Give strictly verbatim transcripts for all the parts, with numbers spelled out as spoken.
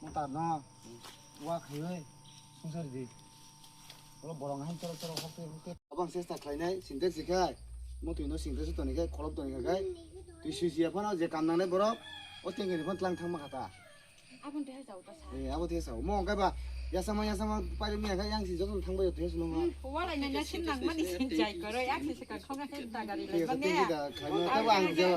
Mutar no, wa khaiwi, sungsar di. Oro borok hai choro choro hokte hokte. Abang sesta khlainai, sintex sikhai. Mo twi no sintex toni khai, kholop toni khai. Twi sui siya phano je kam nangnai borok, o tengkeni phano tlang thangma khata. Aboni twi hai chao ta sa. Eh, abo twi sao. Mo hwnkhe ba, yasama yasama pailwk miya khe yang si joto thangbai twi suno ma. Hmm, walai nanya sin nang mani sin jai koro, yak si se kok khonga khe ta gari le bane. Twi da khlaima, tabo ang je,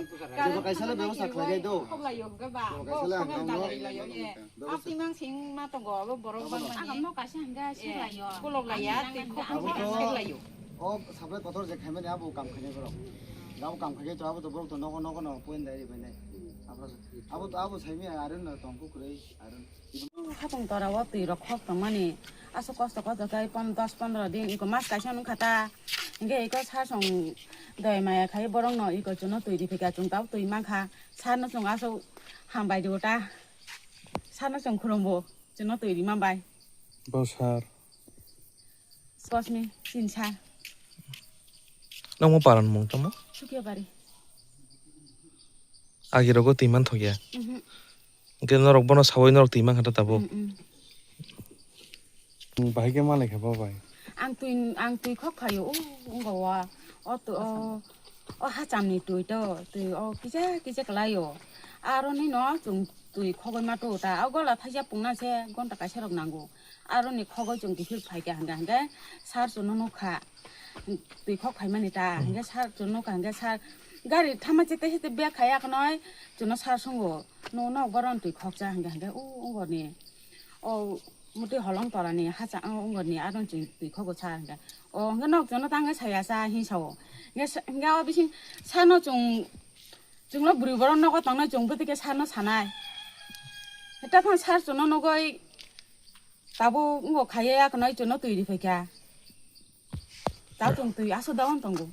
je kaisa le bebosta khlai do. Khok lai yo hwnkhe ba. Bo kaisa le ang khonga ta no. Gari lai yo, eh. Bebosta. Ati mang sing ma tongo, abo borok bang mani. Ang mo kaisa hwnkhe sing lai yo. Kolok lai ya, twi khok khok sing lai yo. O sabai kotor je khaimani abo kam khainai borok. Abo kam khaikhe to abo to borok to nogo nogo no point dai ribainai. Abo to abo saimi arun no tong kukrui arun. Hapung tora o twi rok khok tongmani. Aswk kosto kosto khe pon-, dos pondro din iko mas kaisa nung kha ta. Hinkhe iko sar song doi maya khai borok no iko chuno twi riphi kha, chwng tabuk twi mankha. Sar no chwng aswk hambai di ta. Sar no chwng khulumbo chuno twi rima bai. Bo sar. Sosmi, sinsa. Nokmo paran mung tamo? Sukia bari. Agi rogo twi man thokya. Mhm. Hwnkhe norok bono sawi norok twi man kha ta tabuk. Mm, mm. Bahai khe malai kha bo bai. Ang twi, ang twi khok phaio, o, wngkha wa. O twi, o, o hacham ni twi to, twi o kisa kisa kwlai o. Aro ni no chwng twi khogwi ma to ta. O gola thaisa pungna se gonta kaisa rok nango. Aroni khogwi chwng kiphil phaikha hwnkha hwnkhe sar chwngno nukha. Twi khok phaimani ta hwnkhe sar chwngno nukha hwnkhe sar gari thama chete chete bag khai yakhnoi chwngno sar swngo. Nokno boroni twi khokcha hwnkha hwnkhe o ungorni o mutwi holong torani hacha o ungorni aroni chwng twi khogo sar hwnkhe o hwnkhe nok chwngno tangwi saya cha hin sao. Hwnkhe sa-, hwnkhe o bising sano chwng chwngno bwrwi borok nogo tongnai chwng bwtwi khe sano sanai. Hwnkhe tamo sar chwngno nugwi Tabuk wngkha ya, yaknai chwngno twi riphaikha. Tabuk chwng twi aswk daon tongo.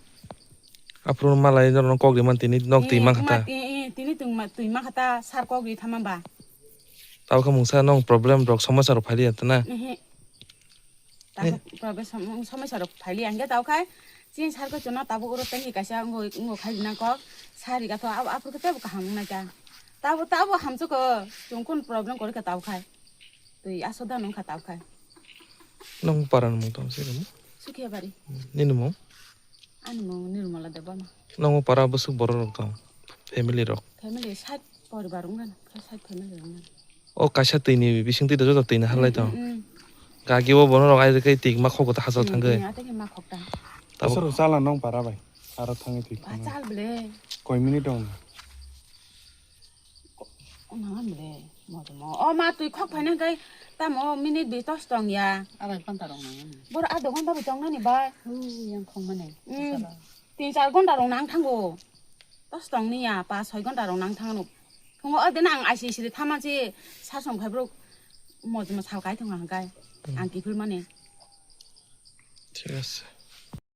Aphuru malai norokno kok rimani tini nok twi mankha ta. Tini twi mankha ta, sar kok ri thangma ba. Tabuk khe mungsa nong problem rok, somosya rok phailiya ta na? Ehe. Tabuk problem som-, somosya rok phailiya, hwnkhe tabuk khai chini sar khe chwngno tabuk oro tengwi kaisa wngwi, wngwi khai nang kok, sari gatho, abo, aphuru khe teibo kaham wngnai ta. Tabuk, tabuk hamsukgo, chwng kunu problem kwrwi kha tabuk khai. Twi aswk da nung kha tabuk khai. Nang para ni mung tamo se kamo? Sukhiya bari. Nini mung? Ani mung Nirmala Debbarma. Nang para bwswk borok rok tong? Family rok? Family sat poribar wngkha, sat family wngkha. O kaisa twi ni bising twi da joto twi ni halai tong. Mm, mm. Gagi o bono rok ai khe twi ma khok ta hachal thangwi. Mm, mm, atwi ma khok ta. Tabuk. Aswk chala nang para bai. Aro thangwi twi. Ba chal ble. Koi minute dong? Nang ble. Mo to mo. O ma twi khok phaina kai tamo minute bi tos tong ya. Abai panta rong nang. Bor a dogan da bi tong nani bai. Hu yang khong mane. Mm. Tin char gonta rong nang thango. Tos tong ni ya, pa soi gonta rong nang thango. Phungo o dena ang I C C de thama chi sa song phai bro. Mo mo sal kai thong ang kai. Mm. Ang kiphil mane. Thik ase.